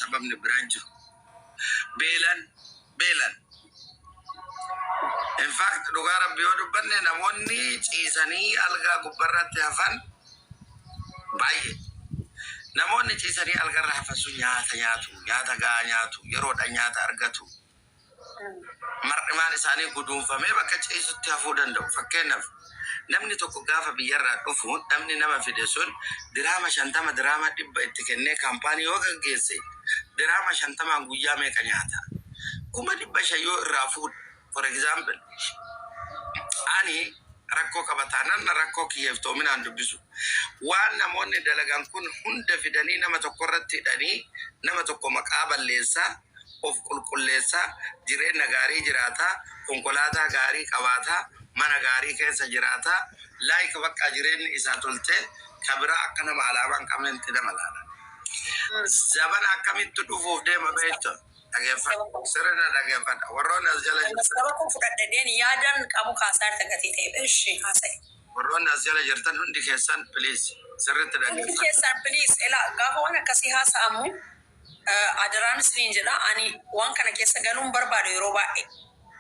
Sababni biraan jiru. Beelan beelan. In fact, dhugaa Rabbi yoo dubbanne, namoonni ciisanii algaa gubbarratti hafan baay'ee. Namoonni ciisanii algarra hafan sun nyaata nyaatu, nyaata gahaa nyaatu, yeroodhaan nyaata argatu. Mar'imaan isaanii guduunfamee bakka ciisutti hafuu danda'u. Fakkeenyaaf, namni tokko gaafa biyyarraa dhufu, namni nama fide sun diraama 50, diraama 100 itti kennee kaampaanii yoo gaggeesse, diraama 50n guyyaa meeqa nyaata? 500,000 yoo irraa fuudhe, for example, ani rakkoo qaba taanaan rakkoo kiyya iftoominaan dubbisu. Waan namoonni dalagan kun hunda fidanii nama tokko irratti hidhanii, nama tokko maqaa balleessaa, of qulqulleessaa, jireenya gaarii jiraataa, konkolaataa gaarii qabaataa, mana gaarii keessa jiraataa, like bakka jireenyi isaa toltee, ka biraa akka nama alaabaa hin qabnetti nama laala. Zabana akkamitti dhufuuf deema beektu? Dhageeffadha. Sirna dhageeffadha. Warroonni as jala jirtan. Masgaba kun fudhadheen yaadan qabu kaasaa jirta gatii ta'e. Ishi haasa'e. Warroonni as jala jirtan hundi keessan, please, sirriitti Hundi dhaggeeffadha. keessan, please, elaa gaafa waan akkasii haasa'amu adaraan isiniin jedha, ani waan kana keessa galuun barbaadu yeroo baay'ee.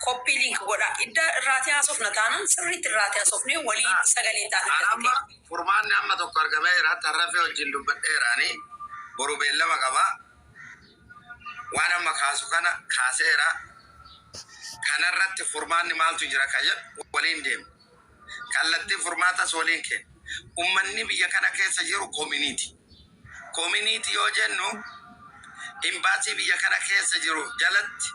Copy link godha. Idda irraatii haasofna taanaan sirriitti irraatii haasofnee walii sagalee taana gatii Amma ta'e. furmaanni amma tokko argamee jira. Tarrafee wajjin dubbadheeraani. Boru beellama qaba. Waan amma kaasu kana kaaseera. Kanarratti furmaanni maaltu jira ka jedhu waliin deema. Kallattii furmaatas waliin kenna. Ummanni biyya kana keessa jiru community. Community yoo jennu, imbaasii biyya kana keessa jiru jalatti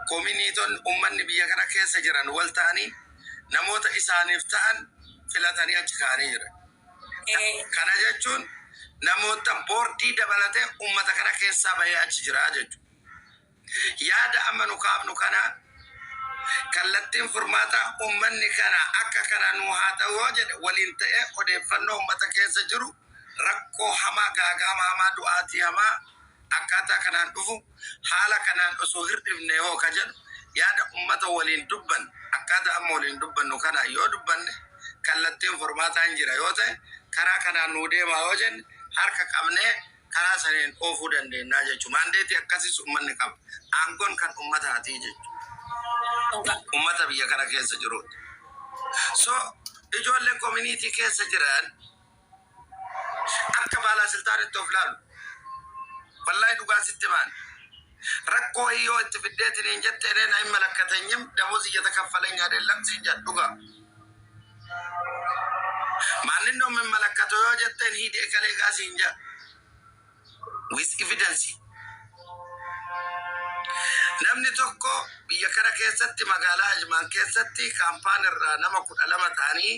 communitonni ummanni biyya kana keessa jiran wal ta'anii namoota isaaniif ta'an filatanii achi kaa'anii jiran. Kana jechuun namoota boordii dabalatee ummata kana keessaa bahee achi jira jechuudha. Yaada amma nu kaafnu kana, kallattiin furmaataa ummanni kana akka kana nu haa ta'u yoo jedhe, waliin ta'ee odeeffannoo ummata keessa jiru, rakkoo hamaa, gaagaama hamaa, du'aatii hamaa akkaataa kanaan dhufu haala kanaan osoo hir'ifne yoo ka jedhu yaada ummata waliin dubban, akkaataa amma waliin dubbannu kana yoo dubbanne, kallattiin furmaataa hin jira yoo ta'e, karaa kanaan nuu deemaa yoo jenne, harka qabnee karaa saniin oofuu dandeenyaa jechuudha. Mandate akkasis ummanni qaba. Aangoon kan ummataatii jechuudha. Ummata biyya kana keessa jiruudha. So ijoolleen community keessa jiran akka baalaasiltaanitti of laalu. Wallahi, dhugaa sitti maan. Rakkoo yoo itti fiddeetiin hin jette, እኔን አይመለከተኝም፣ ደሞዝ እየተከፈለኝ አይደለም siin jedhu, dhugaa. ማንን ነው የሚመለከተው yoo jetteen, ሂድ እከሌ ጋ siin jedhu with evidence. Namni tokko biyya kana keessatti, magaalaa Ajmaan keessatti, kaampaan irraa nama 12 ta'anii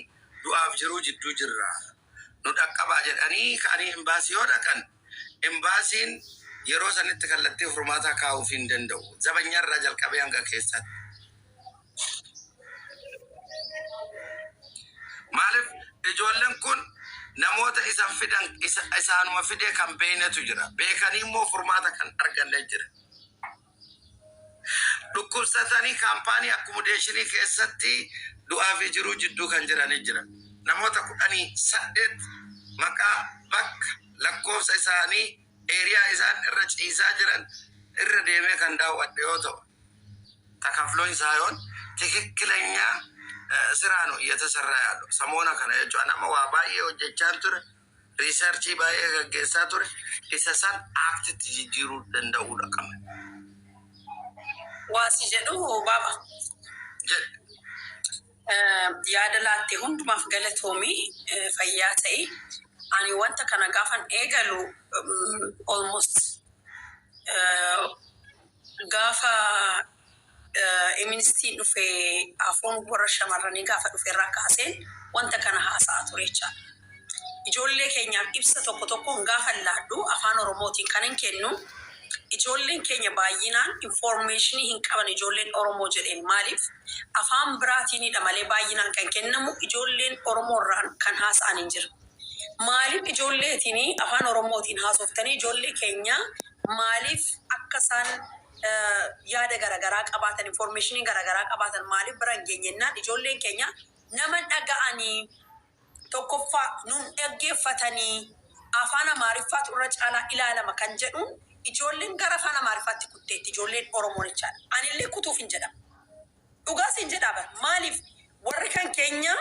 du'aaf jiruu jidduu jirra. Nu dhaqqabaa jedhanii ka'anii imbaasii yoo dhaqan, imbaasiin yeroo sanitti kallattii furmaataa kaa'uuf hin danda'u. Zabanyaarraa jalqabee hanga keessatti. Maaliif? Ijoolleen kun namoota isan fidan isaanuma fidee kan beeynetu jira. Beekanii immoo furmaata kan arganne jira. Dhukkubsatanii kaampaanii accommodation keessatti du'aa fi jiruu jidduu kan jiranii jira. Namoota 18 maqaa, bakka, lakkoofsa isaanii, area isaan irra ciisaa jiran irra deemee kan daawwadhe yoo ta'u, ተከፍሎኝ ሳይሆን ትክክለኛ ስራ ነው እየተሰራ ያለው። Samoona kana jechuudha, nama waa baay'ee hojjechaa ture, research baay'ee gaggeessaa ture, isa san actitti jijjiiruu danda'uudha qabna. Waasi jedhu baaba. Jedhe. Yaada laatte hundumaaf galatoomii, fayyaa ta'e. Ani wanta kana gaafan eegalu, almost gaafa Amnestyn dhufe, afuun warra shamarranii gaafa dhufe irraa kaaseen wanta kana haasa'aa ture jechaadha. Ijoollee keenyaaf ibsa tokko tokkoon gaafa laadhu, afaan Oromootiin kan hin kennu, ijoolleen keenya baay'inaan information hin qaban ijoolleen Oromoo jedheen. Maaliif? Afaan biraatiinidha malee baay'inaan kan kennamu ijoolleen Oromoo irraan kan haasa'an hin jiru. Maaliif ijoolleetiin afaan Oromootiin haasoftanii, ijoollee keenya maaliif akka isaan yaada garaagaraa qabaatan, information garaagaraa qabaatan maaliif bira hin geenyennaan, ijoolleen keenya nama dhaga'anii, tokkoffaa nun dhaggeeffatanii, afaan Amaariffaatu irra caalaa ilaalama kan jedhuun. Ijoolleen gara afaan Amaariffaatti kutteetti, ijoolleen Oromoon jechaadha. Anillee kutuuf hin jedhamu. Dhugaas hin jedhaa bara. Maaliif warri kan keenya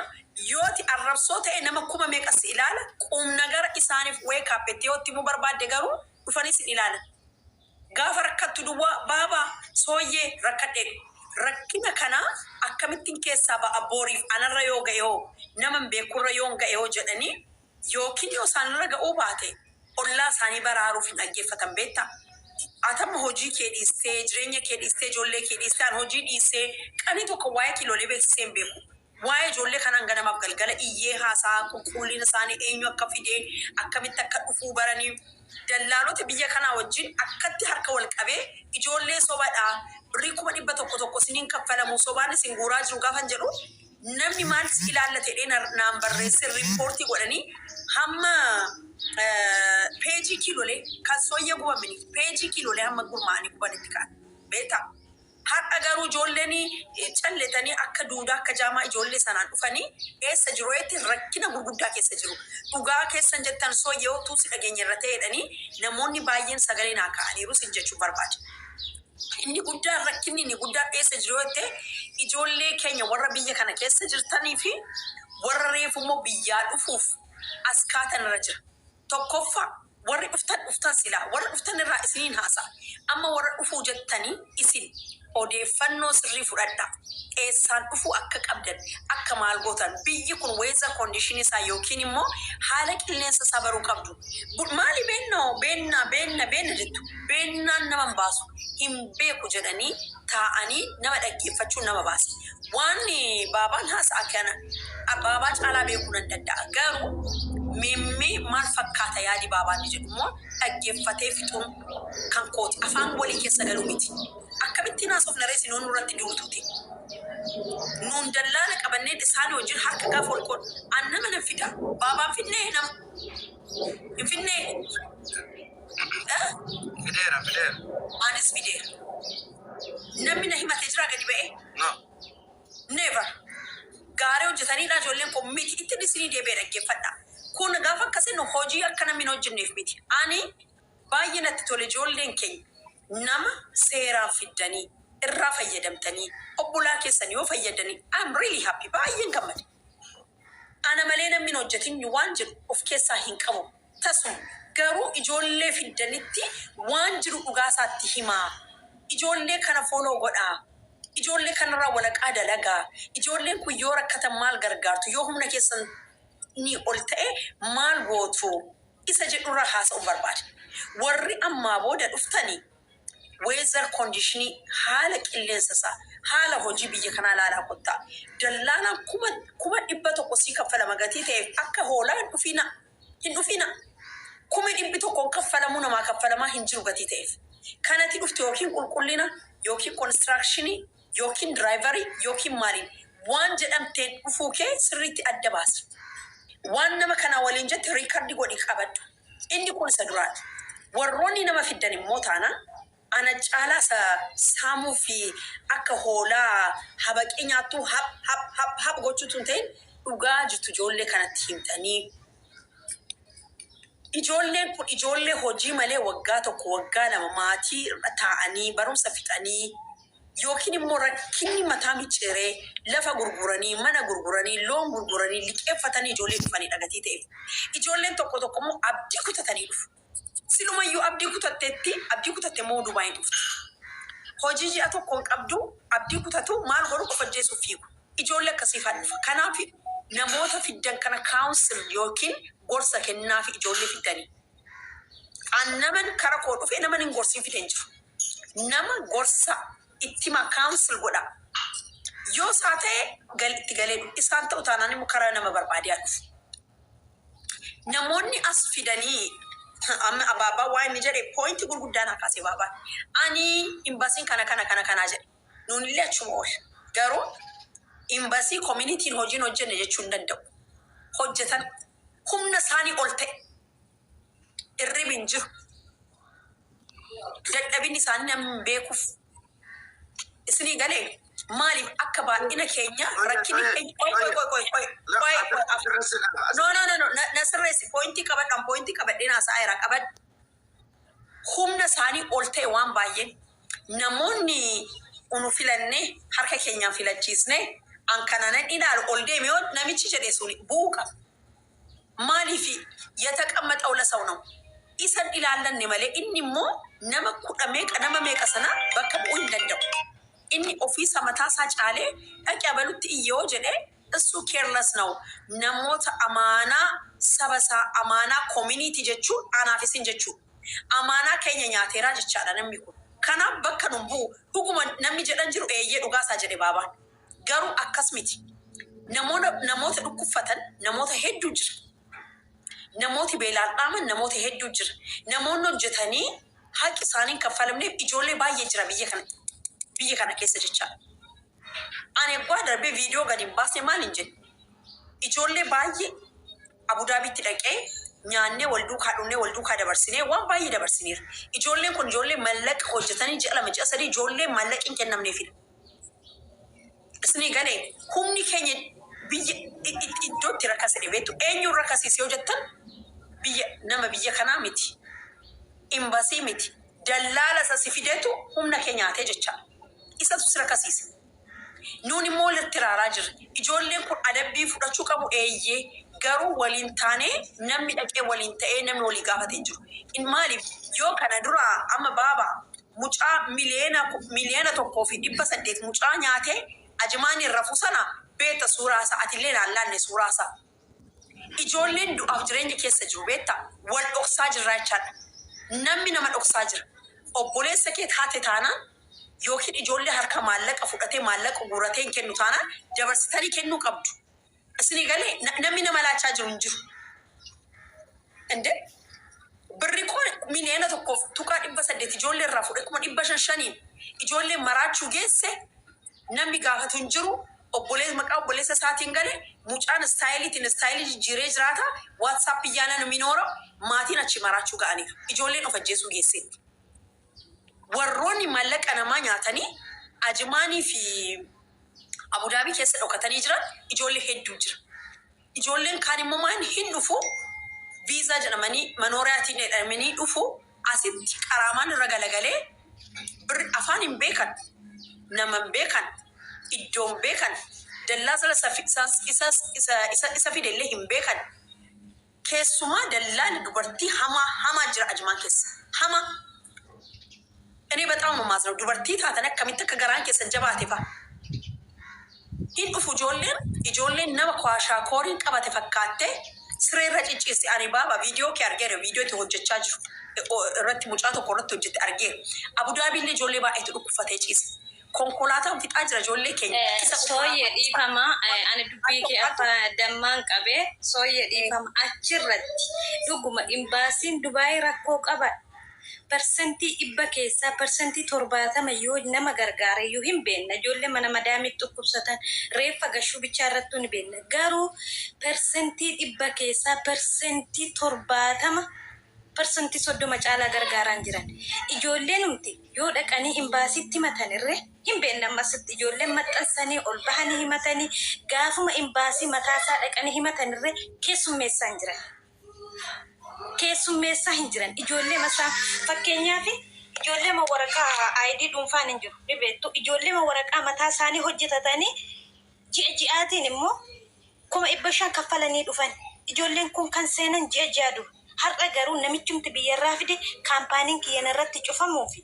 yooti arrabsoo ta'e nama 40,000 si ilaala, qumna gara isaaniif wake up itti yoo itti himuu barbaadde garuu dhufanii sin ilaalan. Gaafa rakkattu duwwaa baabaa sooyyee rakkadhee rakkina kana akkamittiin keessaa ba'a, booriif anarra yoo ga'e hoo, nama hin beekurra yoon ga'e hoo jedhanii, yookiin yoo isaanirra ga'uu baate ollaa isaanii baraaruuf hin dhaggeeffatan, beektaa? Atamma hojii kee dhiistee, jireenya kee dhiistee, ijoollee kee dhiistee, an hojii dhiisee qanii tokko waa'ee kiiloolee beeksisee hin beeku. Waa'ee ijoollee kanaan ganamaaf galgala iyyee haasaa, qulqullina isaanii, eenyu akka fidee, akkamitti akka dhufuu baranii, dallaalota biyya kanaa wajjin akkatti harka wal qabee, ijoollee sobadha, birrii 100,000 tokko isiniin kaffalamu, sobaan isin guuraa jiru gaafan jedhu, namni maal si ilaallate jedhee naan barreessee report godhanii, hamma peejii kiilolee kan sooyyee gubamini, peejii kiilolee hamma gurmaa'anii gubanitti ka'an, beektaa? Har'a garuu ijoolleen calletanii akka duudaa, akka jaamaa ijoollee sanaan dhufanii eessa jiru eetti rakkina gurguddaa keessa jiru. Dhugaa keessan jettan, sooyyee utuu si dhageenya irra ta'edhanii namoonni baay'een sagalee naa ka'aniiru sin jechuun barbaada. Inni guddaan, rakkinni inni guddaan eessa jiru yoo jette, ijoollee keenya warra biyya kana keessa jirtanii fi warra reefu immoo biyyaa dhufuuf as kaatan irra jira. Tokkoffaa, warri dhuftan dhuftan silaa warra dhuftan irraa isiniin haasa'a. Amma warra dhufuu jettanii isin odeeffannoo sirrii fudhadhaa. Eessaan dhufuu akka qabdan, akka maal gootan, biyyi kun weather condition isaa yookiin immoo haala qilleensa isaa baruu qabdu. Maali beennoo beennaa beenna beenna jettu? Beennaan nama hin baasu. Hin beeku jedhanii taa'anii nama dhaggeeffachuun nama baasa. Waan baabaan haasa'a kana baabaa caalaa beekuu nan danda'a. Garuu meemmee maal fakkaata yaadi baabaan ni jedhu immoo dhaggeeffatee fixuun kan kooti. Afaan walii keessa galuu miti. Akkamittiin haasofna ree isin nurratti duultuuti? Nuun dallaala qabannee isaanii wajjin harka gaafa ol qoodhu. An nama nan fida. Baabaan fidnee nama hin fidnee? Eh? Fideera, fideera. Anis fideera. Namni na himate jira gadi ba'ee? No. Never. Gaarii hojjetaniidha ijoolleen kun miti, itti isinii deebi'ee dhaggeeffadha. Kun gaafa akkasin hojii akka namni hin hojjenneef miti. Ani baay'ee natti tole, ijoolleen keenya nama seeraan fiddanii irraa fayyadamtanii obbolaa keessan yoo fayyadanii, I'm really happy, baay'een gammade. Ana malee namni hin hojjetin waan jedhu of keessaa hin qabu. Tasuma garuu ijoollee fiddanitti waan jiru dhugaa isaatti himaa. Ijoollee kana follow godhaa. Ijoollee kanarraa walaqaa dalagaa. Ijoolleen kun yoo rakkatan maal gargaartu? Yoo humna keessan ni ol ta'e maal gootu? Isa jedhurraa haasa'uun barbaada. Warri ammaa booda dhuftanii weather conditionii, haala qilleensa isaa, haala hojii biyya kanaa ilaalaa kottaa. Dallaalaan 100,000 sii kaffalama gatii ta'eef akka hoolaa hin dhufiina. Hin dhufiina. 100,000 kaffalamuu namaa kaffalamaa hin jiru gatii ta'eef. Kanatti dhufte yookiin qulqullina yookiin constructionii yookiin driverii yookiin maaliin waan jedhamteen dhufuu kee sirriitti adda baasi. Waan nama kanaa waliin jette record godhi qabadhu. Inni kun isa duraati. Warroonni nama fiddan immoo taanaan ana caalaa isa saamuu fi akka hoolaa habaqee nyaattuu hap hap hap hap gochuutu hin ta'in, dhugaa jirtu ijoollee kanatti himtanii, ijoolleen kun ijoollee hojii malee waggaa 1, waggaa 2 maatii irra taa'anii barumsa fixanii, yookiin immoo rakkinni mataa micciiree lafa gurguranii, mana gurguranii, loon gurguranii, liqeeffatanii ijoollee dhufanii dhagatii ta'eef. Ijoolleen tokko tokko immoo abdii kutatanii dhufu. Silumayyuu abdii kutatteetti, abdii kutatte immoo Dubaayin dhufti. Hojii ji'a tokko hin qabdu, abdii kutatu, maal godhu, of ajjeesuuf fiigu. Ijoollee akkasii fa'aa dhufa. Kanaaf namoota fiddan kana counsel yookiin gorsa kennaafi ijoollee fiddanii. An naman kara koo dhufe naman hin gorsiin fide hin jiru. Nama gorsa itti himaa, counsel godhaa. Yoo isaa ta'e itti galee dhufu. Isaan ta'u taanaan immoo karaa nama barbaadee haa dhufu. Namoonni as fidanii amma abaabaa waa inni jedhe point gurguddaa naa kaase baabaan. Ani imbasiin kana kana kana kanaa jedhe. Nuun illee achuma oola. Garuu imbasii communityn hojiin hojjenne jechuu hin danda'u. Hojjetan, humna isaanii ol ta'e. Irribi hin jiru. Dadhabinni isaanii namni hin beekuuf. Isinii galee? Maaliif akka baay'ina keenya rakkinni keenya qoy qoy qoy qoy qoy qoy qoy. No, no, no, no, na sirreessi, pointii qabadhaan, pointii qabadheen haasa'aa jira, qabadhu. Humna isaanii ol ta'e waan baay'een. Namoonni unu filanne harka keenyaan filachiisne an kana nan ilaalu ol deeme yoo namichi jedhe suni bu'uu qaba. Maaliif የተቀመጠው ለሰው ነው። Isan ilaallanne malee inni immoo nama kudha meeqa nama meeqa sana bakka bu'uu hin danda'u. Inni ofiisa mataasaa caalee dhaqi abalutti iyyoo jedhee እሱ careless ነው. Namoota amaanaa saba isaa, amaanaa community jechuun anaaf isin jechuudha. Amaanaa keenya nyaateeraa jechaadha namni kun. Kanaaf bakka nun bu'u dhuguma namni jedhan jiru eeyyee dhugaasaa jedhe baabaan. Garuu akkas miti. Namoota dhukkubfatan namoota hedduu jira. Namooti beelaan dhaaman namoota hedduu jira. Namoonni hojjetanii haqi isaanii hin kaffalamneef ijoollee baay'ee jira biyya kana keessa jechaadha. Ani egaa darbee viidiyoo gadi hin baasne maal hin jedhe. Ijoollee baay'ee Abudaabitti dhaqee nyaannee wal duukaa dhunnee wal duukaa dabarsinee waan baay'ee dabarsineera. Ijoolleen kun ijoollee mallaqa hojjetanii ji'a 2, ji'a 3 ijoollee mallaqi hin kennamneefidha. Isinii galee humni keenya biyya iddootti rakkase beektu eenyuun rakkasiise yoo jettan biyya nama biyya kanaa miti. Imbasii miti. Dallaala isa si fideetu humna kee nyaatee jechaadha. Isatu si rakkasiise. Nuun immoo walitti raaraa jirra. Ijoolleen kun adabbii fudhachuu qabu eeyyee, garuu waliin taanee namni dhaqee waliin ta'ee namni walii gaafatee hin jiru. In maaliif yoo kana dura amma baaba mucaa 1,800,000 mucaa nyaatee ajimaan hin rafu sana beekta suuraa isaa atillee laallanne suuraa isaa. Ijoolleen du'aaf jireenya keessa jiru beekta wal dhoksaa jirra jechaadha. Namni nama dhoksaa jira. Obboleessa kee taate taanaan yookiin ijoollee harka maallaqa fudhatee maallaqa guuratee hin kennu taanaan dabarsitanii kennuu qabdu. Isinii galee namni nama laachaa jiru hin jiru. Inde birri koo 1.800,000 ijoollee irraa fudhe 500,000n ijoollee maraachuu geesse namni gaafatu hin jiru. Obboleessa maqaa obboleessa isaatiin gale mucaan istaayiliitiin istaayilii jijjiiree jiraata. WhatsApp እያለ ነው የሚኖረው. Maatiin achi maraachuu ga'aniiru. Ijoolleen of ajjeesuu geesseetti. Warroonni maallaqa namaa nyaatanii Ajimaanii fi Abudaabii keessa dhokatanii jiran ijoollee hedduu jira. Ijoolleen kaan immoo maan hin dhufu viizaa jedhamanii manooriyaatiin jedhamanii dhufu asitti qaraamaan irra galagalee birri afaan hin beekan, nama hin beekan, iddoo hin beekan, dallaa sana isa fidellee hin beekan. Keessumaa dallaan dubartii hamaa hamaa jira Ajimaan keessa. Hamaa. እኔ በጣም ነው የማዝነው። Dubartii taatan akkamitti akka garaan keessan jabaate fa'a. Hin dhufu ijoolleen nama kwashiorkor kooriin qabate fakkaattee siree irra cicciisti. Ani baaba viidiyoo kee argeera, viidiyoo itti hojjechaa jiru irratti mucaa tokko irratti hojjette argeera. Abudaabiillee ijoollee baay'eetu dhukkubfatee ciisa. Konkolaataan fixaa jira ijoollee keenya. Isa Sooyyee dhiifama, ani dubbii kee afaan dammaan qabee, sooyyee dhiifama, achirratti dhuguma imbaasiin Dubaayii rakkoo qaba. 100% keessaa 70% yoo nama gargaara iyyuu hin beekna. Ijoollee mana madaamitti dhukkubsatan reeffa gashuu bichaa irrattuu ni beekna. Garuu 100% keessaa 70%, 30% caalaa gargaaraan jiran. Ijoolleen nuti yoo dhaqanii imbaasitti himatan irree hin beekna ammasitti ijoolleen maxxansanii ol bahanii himatanii gaafuma imbaasii mataasaa dhaqanii himatan irree keessummeessaan jiran. Keessummeessaa hin jiran. Ijoollee masaa fakkeenyaaf ijoollee ma waraqaa ID dhuunfaan hin jiru ni beektu. Ijoollee ma waraqaa mataa isaanii hojjetatanii ji'a ji'aatiin immoo 500,000 kaffalanii dhufan. Ijoolleen kun kan seenan ji'a ji'a dura. Har'a garuu namichumti biyyarraa fide kaampaaniin kiyyan irratti cufamuufi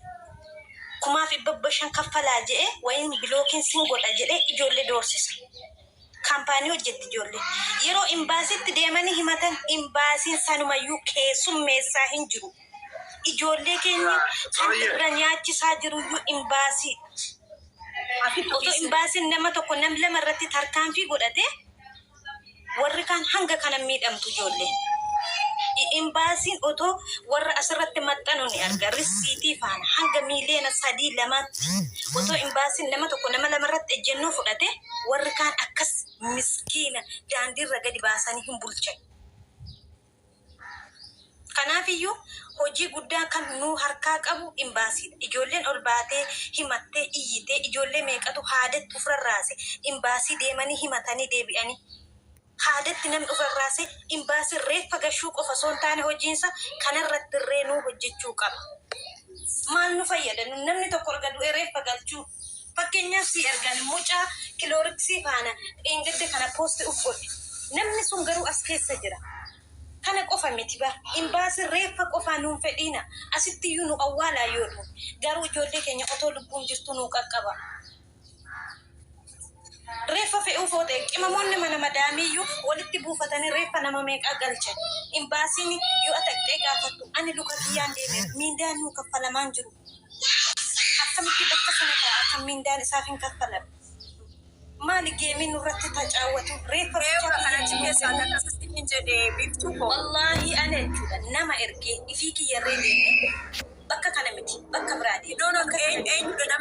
5,500 kaffalaa jedhee wayin bilookiin sin godha jedhee ijoollee doorsisa. Kaampaanii hojjetti ijoollee. Yeroo imbaasitti deemanii himatan imbaasiin sanumayyuu keessummeessaa hin jiru. Ijoollee keenya kan irra nyaachisaa jiruyyuu imbaasii. Otoo imbaasiin nama tokko nam lama irratti tarkaanfii godhate warri kaan hanga kana miidhamtu ijoollee. Imbaasiin otoo warra asirratti maxxanu ni arga. Risiitii faana hanga 3 miiliyoona 2tti otoo imbaasiin nama tokko nama lama irratti ejjennoo fudhate warri kaan akkas miskiina daandiirra gadi baasanii hin bulchan. Kanaafiyyuu hojii guddaa kan nu harkaa qabu imbaasiidha. Ijoolleen ol baatee himattee iyyitee ijoollee meeqatu haadatti ofirraase imbaasii deemanii himatanii deebi'anii. Haadatti namni ofirraase imbaasiin reeffa gashuu qofa osoo hin taane hojiinsa kanarratti irree nuu hojjechuu qaba. Maal nu fayyada namni tokko erga du'ee reeffa galchuu? Fakkeenyaaf si ergan mucaa kilooriksii faana dheengadde kana post uf godhe. Namni sun garuu as keessa jira. Kana qofa miti bar. Imbaasiin reeffa qofaa nuun fedhiina. Asitti iyyuu nu awwaalaa yoo duune. Garuu ijoollee keenya otoo lubbuun jirtu nuu qaqqaba. Reeffa fe'uuf yoo ta'e qimamoonni mana madaamiiyyuu walitti buufatanii reeffa nama meeqaa galchan. Imbaasiin yoo ataqxee gaafattu ani luka kiyyaan deeme miindaan nuu kaffalamaan jiru. Akkamitti bakka sana taa'a kan miindaan isaaf hin kaffalamne. Maali geemiin nurratti tacaawwatu reeffa bichaa Eewwa biyya kana achi nuu keessaa kennu. akkasitti hin jedhe biiftuu koo. Wallaahi ana jechuudha nama ergee ifii kiyyarree deemee bakka kana miti bakka biraa deeme No, no, bakka kana eenyudha.